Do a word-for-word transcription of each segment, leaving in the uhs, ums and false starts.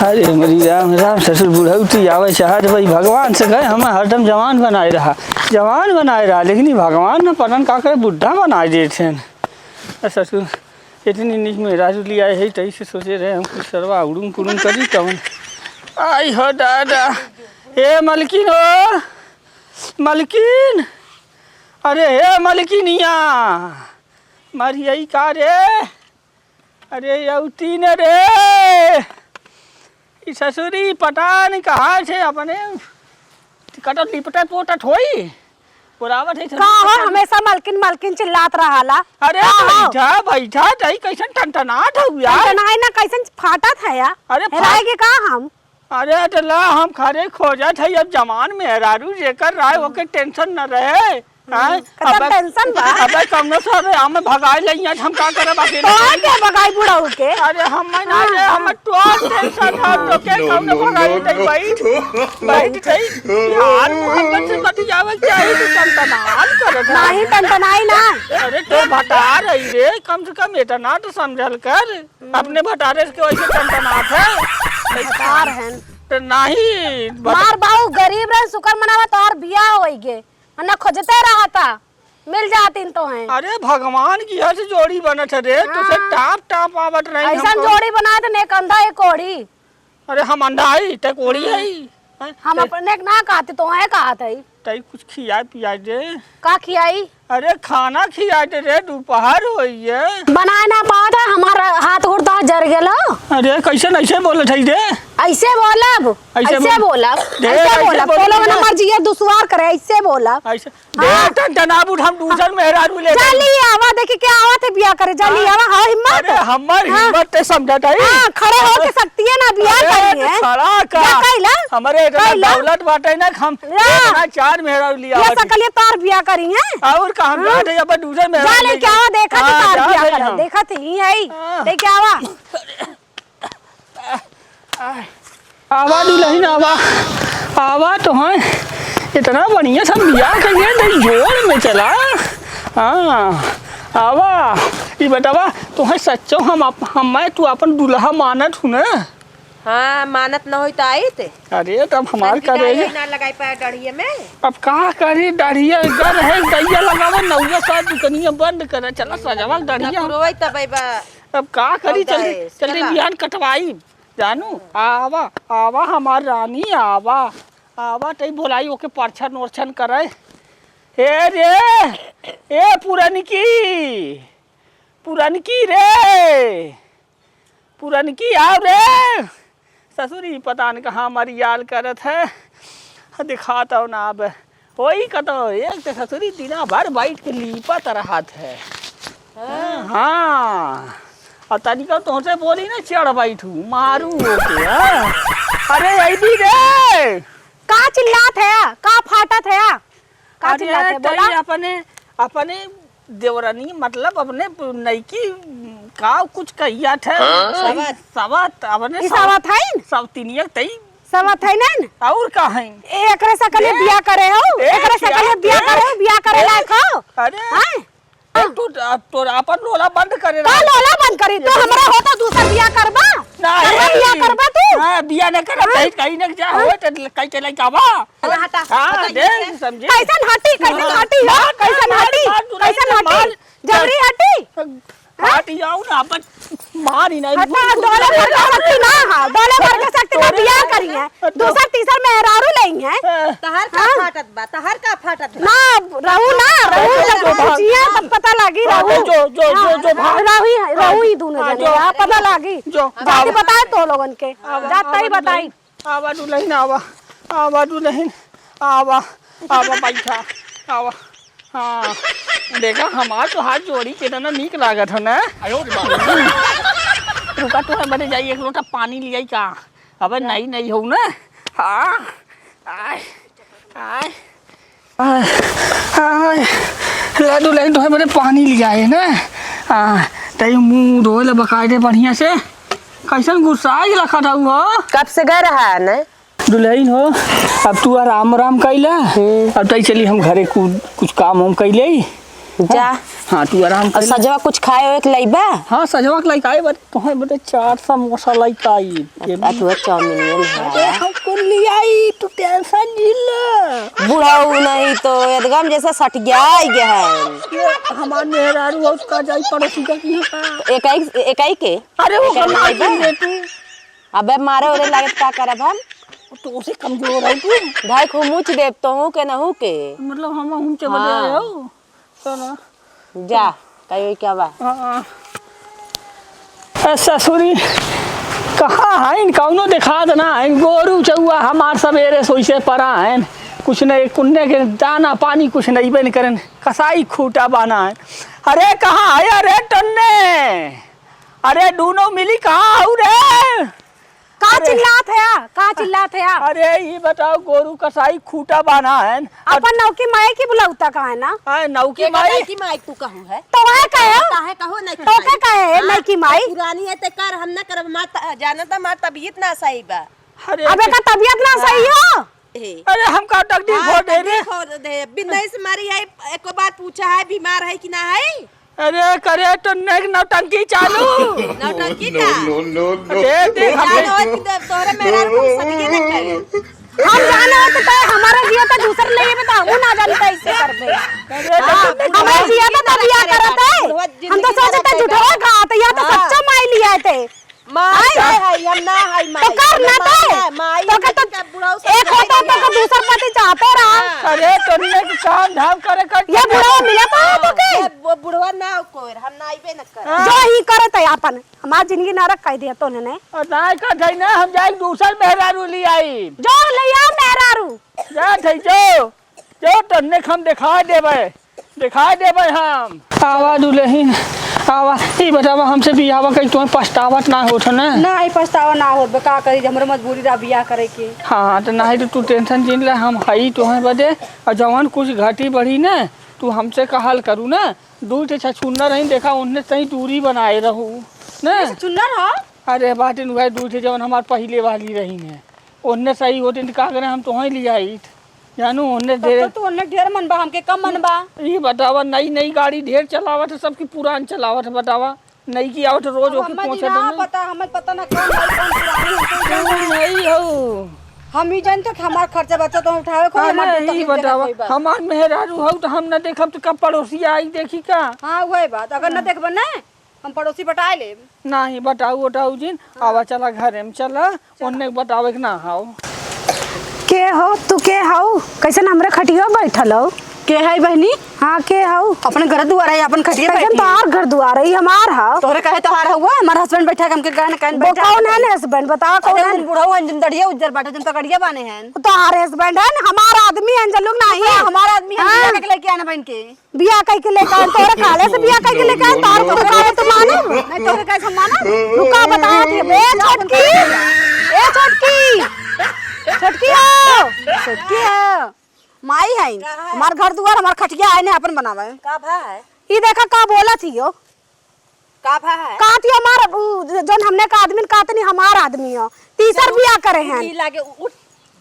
अरे मरी राम, राम ससुर बुढ़ौती आवे चाहत भाई, भगवान से कहे हमें हरदम जवान बनाए रहा, जवान बनाए रहा, लेकिन ई भगवान न पता न का करे, बुढ़ा बनाए देत हैं। अ ससुर इतनी नीक मेहरारू लियाए है, तई से सोचे रहे हम कुछ सरवा उड़ुम पुड़ुम करी कवन। आई हो दादा, ए मलकिन हो, मलकिन, अरे हे मलकिनिया, मरियई का रे? अरे यौतीन रे, ई ससुरी पता नहीं कहाँ से अपने कटत लिपटत पोटत होई, बोलावत है का हो, ससुरी। हमेशा मलकिन मलकिन चिल्लात रहाला। अरे का हो? बैठा बैठा, तई कैसन टनटनात हऊ यार? टनटनाई ना, कैसन फाटत है यार? अरे हेराए फाट- के का हम? अरे त ला, हम खरे खोजत है, अब जवान मेहरारू जेकर रहे, ओके टेंशन न रहे। हाँ? कतब अबे, टेंशन बा? अबे कौनो सरे हमें भगाए ले यहाँ, हम का करब अकेले? तोहर के भगाई बुढ़ऊ के? अरे हम ना हाँ, रे, हाँ। हमें तो टेंशन है, हाँ। तो के कौनो भगाई ले बैठ, बैठ गई। यार मोहब्बत से बतियावे के चाही, तू टनटनाल करत है। नहीं, टनटनाई ना। अरे तो भतार है रे, कम से कम इतना तो समझल कर। अपने भतारे के वैसे टनटनात है। भतार हैं। तो नहीं, बता- मार बाऊ, गरीब रहे, शुक्र मनावा, तोहार बियाह होई गे। ना खोजते रहता, मिल जातीन तोहें। अरे भगवान की हर से जोड़ी बनत है रे, तो से हाँ। टाप टाप आवत रही ऐसन हमको। जोड़ी बनात ने कंधा एक कोड़ी। अरे हम अंधा है, ते कोड़ी है। हैं? हम ते अपने के ना कहते, तोहें कहत है। तई कुछ खियाए पियाए दे। का खियाई? अरे खाना खियाए दे रे, दोपहर होई है। बनाए ना पावत है, हमार हाथ गोड़ तो जर गेल हो। अरे कैसे ऐसे बोलत है रे? ऐसे बोलब, ऐसे ऐसे बोल-, बोलब, दे, ऐसे ऐसे बोलब। बोल तो लोग ना। हमार जिया दुश्वार करे, ऐसे बोलब। ऐसे हाँ। दे, टन टन आबू, हम दूसर मेहरारू ले जा जाई। ली आवा, देखी के आवत है बियाह करे, जा ली हाँ। आवा, हाँ हिम्मत। अरे हमार हाँ। हिम्मत ते समझत है। हाँ, खड़े हो के अरे, शक्ति है ना, बियाह अरे, करी है। खड़ा का? जा कइला? हमारे इतना कइला? दौलत बाटे ना, हम ला। इतना चार मेहरारू लिया ये बाटी। सकल ये तार बियाह करी है। और का हम हाँ। जात है, अब दूसर मेहरारू जा ले ले के जाई। आवा, देखा हाँ, तो तार जा बियाह ले करा, हम। देखा तो ही है। हाँ। ले के आवा। आवा दुलहिन, आवा, आवा तो हैं, इतना बढ़िया से बियाह कइले, तो जोड़ में चला। हाँ, आवा, ई बतावा, तोहें सच्चो हम आप, हम, मैं, तू आपन दुलहा मानत हूँ ना? हाँ, मानत न होई त आइत। अरे, तब हमार का रही? ना लगाई पाए डढ़िया में। अब का करी, डढ़िया गर है, गैया लगावे, नौवा साल दुकनिया बंद करे, चला सजवा डढ़िया। रोई तब बा। अब का करी, चल दे, चल दे, चला। बिहान कटवाई। जानू, आवा, आवा हमार रानी, आवा, आवा, तई बोलाई ओके परछन ओरछन करे। हे रे, ए पुरनकी, पुरनकी रे, पुरनकी आव रे। ससुरी पता न कहाँ मरियाल करत है, दिखात हो ना अब। होई कतो, एक तो ससुरी दिना भर बैठ के लीपत रहत है। हाँ। हाँ। और तनिका तोहसे बोली ना, चढ़ बैठू, मारू ओके, हाँ। अरे, अइली रे। का चिल्लात है? का फाटत है? का अरे, चिल्लात है? तई बोला। अपने, अपने देवरानी, मतलब अपने नईकी का कुछ कहिया थे? हाँ? सही सवत। सवत, अपने ई सवत। सवत है न? सवतिनिया तई। सवत है न? और का है? ए, एकरे से कले ए, बियाह करे हो? ए, एकरे से क्या? कले बियाह ए, करे हो? बियाह करे ए, लायक हो? अरे। हैं? ए, तू, तोर आपन लोला बंद करे का रहा। लोला बंद करी? तू ए, हमरा होता दूसर बियाह करबा? नहीं। करबा बियाह करबा तू? हाँ, बियाह न करब, हाँ? कहीं, कहीं न जा, हाँ? हो, त कहीं के लइका बा। चला हटा, हाँ, हटा, दे, ये समझे। कैसन हटी, कैसन हाँ। हटी, हो? मार, कैसन मार, हटी? मार, मार, कैसन मार, हटी? मार। जबरी हटी? हाँ? हट जाओ ना, अपन मार ही नहीं। हटा, डोले भर के शक्ति ना, हाँ, डोले भर के शक्ति ना, बियाह करी है। तो दूसर तीसर मेहरारू लेई है। हाँ। तहार का हाँ। फाटत बा, तहार का फाटत बा? ना, रहू ना, रहू, हाँ, जब हाँ। जिया तब पता लागी, हाँ, रहू। जो, जो, जो, हाँ। जो, भाग। रहू ही, रहू ही दोनों हाँ, जने, जो। यहाँ पता लागी। जो, जाति भाग। बताए तो लोगन के, हाँ, जात हाँ, तई हाँ, बताई। आवा दुलहिन, आवा, आवा दुलहिन, आवा, आवा बैठा, आवा। हाँ, देखा, हमार तोहार जोड़ी केतना नीक लागत हो ना। आयो रे बाप। रुका, तोहरे बदे जाई, एक लोटा पानी लियाई का? अबे, नहीं, नहीं हो ना। हाँ, आय, आय। आय, आय, ला दुलहिन, तोहे बदे पानी लियाए ना। आ, तई मुंह धोए ला बकायदे बढ़िया से। कैसन गुस्साई लखत हऊ हो? कब से गए रहा है ना? दुलहिन हो, अब तू आराम आराम कइला। हम्म। अब तई चली हम घरे कु-, कुछ काम वाम कइले। जा। हाँ, तू आराम अब कर। सजवा कुछ खाए ओए के लइबा? हाँ, सजवा के लइका आई, बट तोहे बटे चार समोसा लइका आई। अथवा चाउमीन ये नहीं अरे, आया। हम कुल लियाई, तू टेंशन नहीं ले। बुढ़ऊ नहीं तो एकदम जैसे सट गया ही गया है। ये हमार मेहरारू और का जाई पड़ोसी का की का? एकाई, एकाई के? अरे, वो एकाई कमा लइबा? के ले तू। अबे मारे ओरे लागत का करब हम? तो उसे कमजोर है तू। धाई को मुछ देब तो हूँ के नहू के। मतलब हम, हम चले हाँ। आए हो। चलो। जा, कहियो क्या बा? हाँ। ए, ससुरी, कहाँ हइन? कौनो देखात ना हइन। गोरू चउआ हमार सबेरे सोइसे परा हइन। कुछ नहीं, कुन्ने के दाना पानी कुछ नहीं बन करन। कसाई खूटा बाना है। अरे, कहाँ है? अरे, टन्ने। अरे, दूनो मिली कहाँ हऊ रे? का अरे। चिल्लात है? का चिल्लात है? अरे, ई बताओ, गोरू कसाई खूटा बान्हा है। अपन नौकी माई की बुलावता का है ना? हाँ, नौकी केकर माई। नौकी माई तू कहू है? तो वह कहे हो? काहे कहू नहीं तो खाई? का कहे है हाँ, नौकी माई? पुरानी है ते कर, हम ना करब, हमार त-, जानत हमार तबीयत ना सही बा। अरे, अबे का तबीयत ना सही हाँ। हो? ए। अरे, हम का डगडी हाँ, फोड़ दे रे। डगडी फोड़ दे। बिनई से मारी है, एको बार पूछा है, बीमार है कि ना है? अरे, करे तो नेक नौटंकी चालू। नौटंकी का? No, no, no, no। अरे, देख, हम जानो है कि दे-, तोहरे मेहरारू को हम सदिये न करे। हम जानो है तो तय हमारा जिया तो दूसर ले ये बता, हम ना जानता इससे करबे। अरे, हाँ, तो हमारा जिया तो तबिया करत है। बुढ़वा हम तो जिंदगी सोचे ना थे झूठवा का, तो यह तो हाँ। सच्चा माई लिया थे। माई आय। है, है, हम ना है माई। तो कर ना हमें माई तो। है, माई तो है, का तो ठीक है, बुढ़ऊ सब एक होता जाएंगे। तो का दूसर पति चाहते रहा। हाँ। अरे, तोहने के काम धाम करे कर ये बुढ़ऊ मिले तो है तो के? ये वो बुढ़वा ना कोई, हम ना आइबे न कर। हाँ। जो ही करत है आपन, हमार जिंदगी नरक कर दिया तोहने ने। और ना कर दे ना, हम जाए दूसर मेहरारू ले आई। जो ले आ मेहरारू। जा थे जो। जो तन्ने के हम देखाइ देबै, देखाइ देबै हम। आवा दुलहिन, आवा। ई बतावा, हमसे बियाहवा कइ तोहैं पछतावत ना होत है ना? नाहीं, पछतावा ना होत बा, का करी, हमरे मजबूरी रहा बियाह करे के। हाँ, तो नाहीं तो तू tension जिन ले, हम हई तोहैं बदे। और जवन कुछ घटी बढ़ी ना, तू हमसे कहल करू ना, दुइ ठे छछुन्नर रही, देखा, उन्हें सही दूरी बनाए रहू ना। ये छछुन्नर ह? अरे बाटिन, वह दुइ ठे जवन हमार पहिले वाली रही हैं, उन्हें सही होतिन तो का करे, हम तोहैं लियाइत। जानू, ओन्ने तब ढेर तो तू ओन्ने ढेर मन बा, हमके कम मन बा। ई बतावा, नई, नई गाड़ी ढेर चलावत है, सबकी पुरान चलावत है, बतावा। नई की आवत है, रोज अब ओके हमें पोंछे ना देना। पता, हमें पता ना कौन नई, कौन पुरानी है, कौन तू नई हो। हम ई जानते कि हमार खर्चा बर्चा तो उठावे को, अरे, हमार ई तकलीफ देना बतावा, कोई बा। हमार मेहरारू हो तो हम ना देखब तो कब पड़ोसी आई देखी का? हाँ, वही बात, अगर ना हाँ। देखबे ना, हम पड़ोसी बटाए लेब। नाहीं, बटाऊ ओटाऊ जिन। हाँ। आवा, चला घरे में, चला। चला। ओन्ने के बतावे के ना हाउ। के हो, तू के हाउ? कैसन हमरे खटिया बैठल हो? के है बहनी? हाँ, के हाउ? अपने घर दुआर है, अपन खटिया कैसन बैठी। तोहार घर दुआर है, ई हमार हाउ। तोहरे कहे तोहार हुआ, हमार husband बैठा के हमके कहन, कहन वो बैठा कौन है। है husband? बतावा कौन अरे, है? उन बुढ़ऊ हैं, जिन दढ़िया उज्जर बाटे, जिन पगड़िया बाने हैं। तोहार husband है, हमार आदमी है, जन लोग नाहीं। हमार आदमी है, हाँ। बिया के लेके आना बहन के। बियाह कइके लेके आए, तोहरे काले से बियाह कइके लेके आए, तोहरे तो काले तो मानो। नहीं, तोहरे कैसे मानो? रुका, बतावत है। ए, छोटकी, ए, छोटकी, छोटकी हो, छोटकी हो। माई है, का है? हमार घर दुआर, हमार खटिया आए ने अपन बनावे। का भा है? ई देखा का बोलत हियो। का भा है? कहत हियो हमार, उ, जौन हमने का आदमी कहत नहीं, हमार आदमी हो। तीसर बियाह करे हैं। ई लागे उ-, उठ,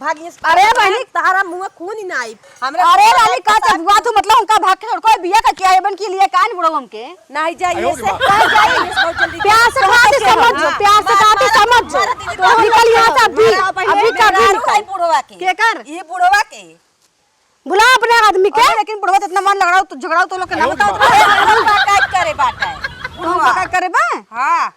भाग यहाँ से। अरे बहनी। तहरा मुँह खून ही ना आई। हमरा अरे रानी, का चबुआ तू, मतलब हमका भाग के छोड़, कोई बिया का क्या एबन के लिए कान बुढ़ऊ हमके? नहीं जाइए से। नहीं जाइए से, बहुत जल्दी। प्यार से बात ही समझ लो, प्यार से बात ही समझ लो। निकल यहाँ से अभी, अभी कभी निकल। बुढ़वा के। के कर? ये बुढ़वा के। बुला अपने आदमी के। अरे लेकिन बुढ़वा तो इतना मन लग रहा हो, तो झगड़ा तो लोग के ना बताओ। अरे बुढ़वा का करे बात है? बुढ़वा का करे बा? हाँ।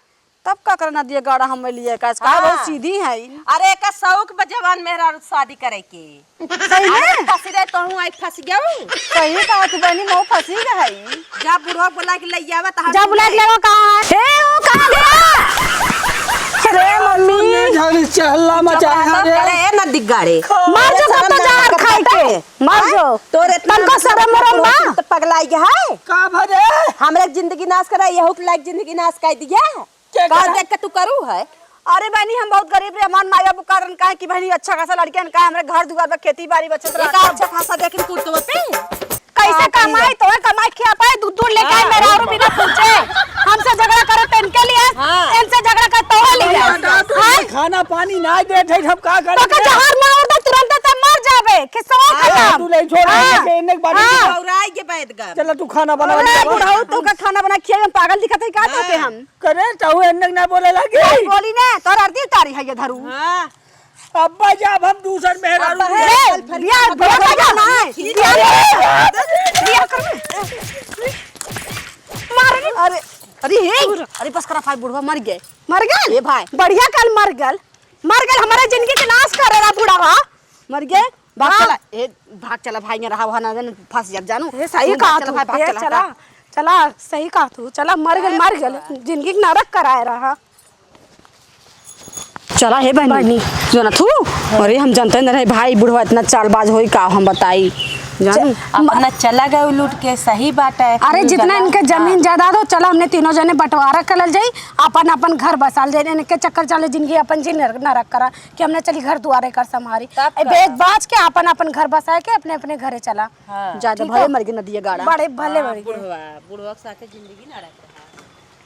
तब का करना दिए गाड़ा हम लिए का, का हाँ। बहुत सीधी है। अरे एका शौक बा जवान मेहरारू शादी करे के। सही में? अरे फंसी रहे तो हूँ आई फंस गया हूँ। सही कहा तू बहनी, मऊ फंसी गई है। जा बुढ़वा बुला के ले आवा तो हम जा बुला के ले आवा, कहाँ है? हे ओ, कहाँ गया? अरे मम्मी। झगड़ी चहल्ला मचा है रे। अरे ए नदी गाड़े। मर जो कब तो जहर खाई के। मर जो। तोरे इतना तनको शरम मरम बा? तो पगलाई गया है। का भरे? हमरे जिंदगी नाश करा, यहू के लायक जिंदगी नाश कर दिया। के का करे? देख के तू करू है? अरे बहनी, हम बहुत गरीब रहे, हमार माई बाबू कारण काहे कि बहनी अच्छा खासा लड़कियन का हमरे घर दुआर पर खेती बाड़ी बचत एक रहा। अच्छा खासा देख के कुर्तवा पे। कैसे का कमाई, करी? तो कमाई खिया पाए, दूध दूध लेके आए, हाँ। मेरा और बिना पूछे। हमसे झगड़ा करे तो इनके लिए, हाँ। इनसे झगड़ा करे तो लिए। हाँ, तो हाँ? खाना पानी ना दे थे, हम का करें? तो का जहर मार दे, तुरंत ते मर जाबे। खिस्सा हाँ, खत्म। तू नहीं छोड़, हाँ। इन्ने के, इन्ने के बारे में। हाँ। बौराई के बैठ गए। चला तू खाना बना, अरे, बना। बुढ़ऊ, तू का खाना बना खिया, हम पागल दिखत है का तोके हम? करे, तू इन्ने के ना बोले लागी। नहीं बोली ना, तोर आरती उतारी है ये धरू। हाँ। अब्बा जाब हम दूसर मेहरारू अब्बा ले। है, बिया, बिया कर ना है। बिया, बिया कर। मार रे। अरे, अरे हे, अरे बस करा भाई, बुढ़वा मर गए। मर गए? ए भाई। बढ़िया कल मर गल। मर गल, हमारा जिंदगी के नाश करे रहा बुढ़वा। मर गए। भाग हाँ। चला, ए, भाग चला भाई, यहाँ रहा वहाँ ना जाने फंस जाब जानू। ए, सही तू कहा भाग चला तू, भाई, भाग ए, चला, चला, हटा। चला, सही कहा तू, चला, मर गल, मर गल, जिंदगी के नरक कराए रहा। चला हे बहनी, बहनी। जो ना तू, अरे हम जानते नहीं रहे भाई, बुढ़वा इतना चालबाज होई का, हम बताई, जानू। च-, अपना चला गए लूट के, सही बात है। अरे जितना इनके जमीन जायदाद हो, चला हमने तीनों जने बंटवारा कर लेल जाई, अपन अपन घर बसाल जाई, इनके चक्कर चले जिंदगी अपन जी नर-, नरक करा। कि हमने चली घर दुआरे कर संभारी। तब ए, का? बेच बाच के अपन अपन घर बसाए के अपने अपने घरे चला। हाँ। जा, जा, ठीक भले है? मर गए नदिया गाड़ा। बड़े भले हाँ, मर गए। बुढ़वा, बुढ़वा के साथे जिंदगी ना रखे।